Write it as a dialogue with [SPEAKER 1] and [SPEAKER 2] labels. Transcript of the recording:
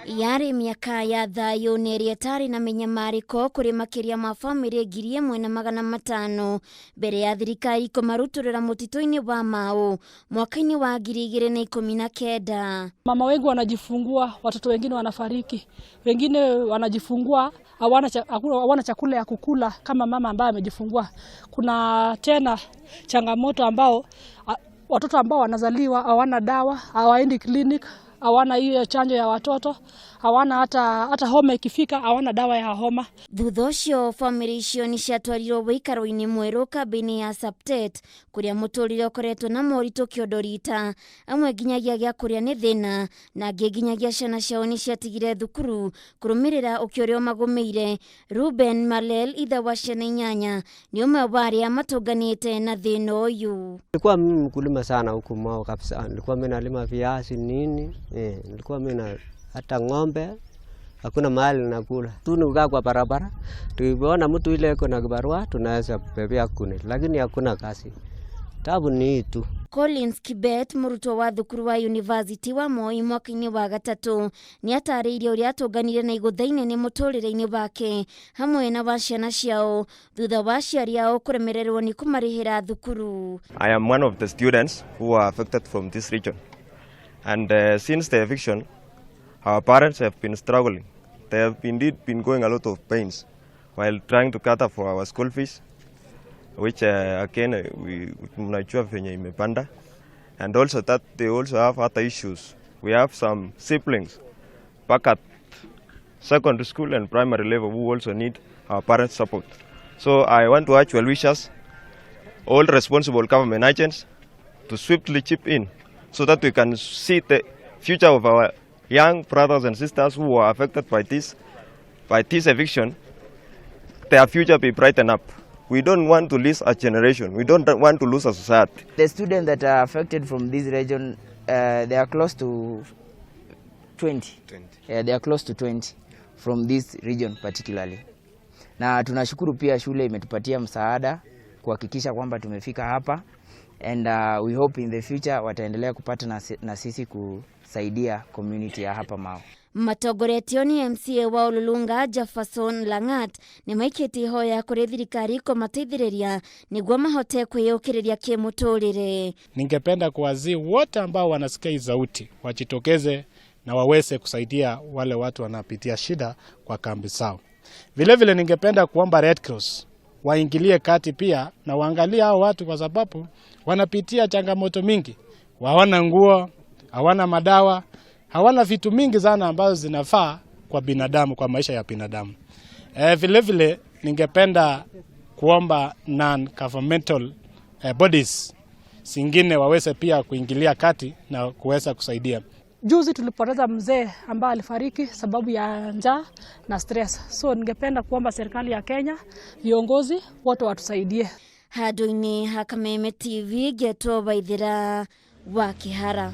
[SPEAKER 1] Yarĩ mĩaka ya thayũ na ĩrĩa ĩtarĩ na mĩnyamarĩko kũrĩ makĩria ma bamĩrĩ 1,500 mbere ya thirikari kũmarutũrũra mũtitũ-inĩ wa Mau mwaka-inĩ wa 2019.
[SPEAKER 2] Mama wengi wanajifungua, watoto wengine wanafariki, wengine wanajifungua hawana chakula ya kukula kama mama ambaye amejifungua. Kuna tena changamoto ambao watoto ambao wanazaliwa hawana dawa, hawaendi clinic, hawana hiyo chanjo ya watoto, hawana hata homa ikifika hawana dawa ya homa.
[SPEAKER 1] Thutha ũcio bamĩrĩ icio nĩ ciatwarirwo wĩikaro-inĩ mwerũ kambĩ-inĩ ya Saptet kũrĩa mũtũrĩre ũkoretwo na moritũ kĩondo rita, amwe nginyagia gĩa kũrĩa nĩ thĩna na angĩ nginyagia ciana ciao nĩ ciatigire thukuru kũrũmĩrĩra ũkĩ ũrĩa ũmagũmĩire. Ruben Malel, ithe wa ciana 8, nĩ ũmwe wa arĩa matũnganĩte na thĩna ũyũ.
[SPEAKER 3] Nilikuwa mimi mkulima sana huku Mau kabisa. Nilikuwa mimi nalima viazi nini, nilikuwa mimi na hata ng'ombe, hakuna mahali nakula. Tu ni kukaa kwa barabara, tukiona mtu ile iko na kibarua tunaweza bebea kuni, lakini hakuna kazi. Tabu ni hii tu.
[SPEAKER 1] Collins Kibet, mũrutwo wa thukuru wa University wa Moi mwaka-inĩ wa gatatũ, nĩ atarĩirie ũrĩa atũnganire na igũtha inene mũtũrĩre-inĩ wake hamwe na wa ciana ciao thutha wa aciari ao kũremererwo nĩ kũmarĩhĩra thukuru.
[SPEAKER 4] I am one of the students who are affected from this region. And since the eviction, our parents have been struggling. They have indeed been going a lot of pains while trying to cater for our school fees, which again we mnajua venye imepanda, and also that they also have other issues. We have some siblings back at secondary school and primary level who also need our parents' support. So I want to urge well wishers, all responsible government agents, to swiftly chip in so that we can see the future of our young brothers and sisters who are affected by this eviction, their future be brightened up. We don't want to lose a generation. We don't want to lose a society.
[SPEAKER 5] The students that are affected from this region, they are close to 20.
[SPEAKER 4] 20.
[SPEAKER 5] Yeah, they are close to 20 from this region particularly. Na tunashukuru pia shule imetupatia msaada kuhakikisha kwamba tumefika hapa and we hope in the future wataendelea kupata na sisi kusaidia community ya hapa Mau.
[SPEAKER 1] Matongoretio nĩ MCA wa Ololunga Jefferson Langat nĩ maikĩtie ihoya kũrĩ thirikari kũmateithĩrĩria nĩguo mahote kwĩyũkĩrĩria kĩmũtũrĩre.
[SPEAKER 6] Ningependa kuwasihi wote ambao wanasikia hii sauti wajitokeze na waweze kusaidia wale watu wanapitia shida kwa kambi zao. Vile vile ningependa kuomba Red Cross waingilie kati pia na waangalie hao watu, kwa sababu wanapitia changamoto mingi. Hawana nguo, hawana madawa, hawana vitu mingi sana ambazo zinafaa kwa binadamu, kwa maisha ya binadamu. Vile vile ningependa kuomba non governmental bodies zingine waweze pia kuingilia kati na kuweza kusaidia.
[SPEAKER 2] Juzi tulipoteza mzee ambaye alifariki sababu ya njaa na stress. So ningependa kuomba serikali ya Kenya, viongozi wote watusaidie.
[SPEAKER 1] Handũ-inĩ ha Kameme TV ngetwo Waithĩra wa Kĩhara.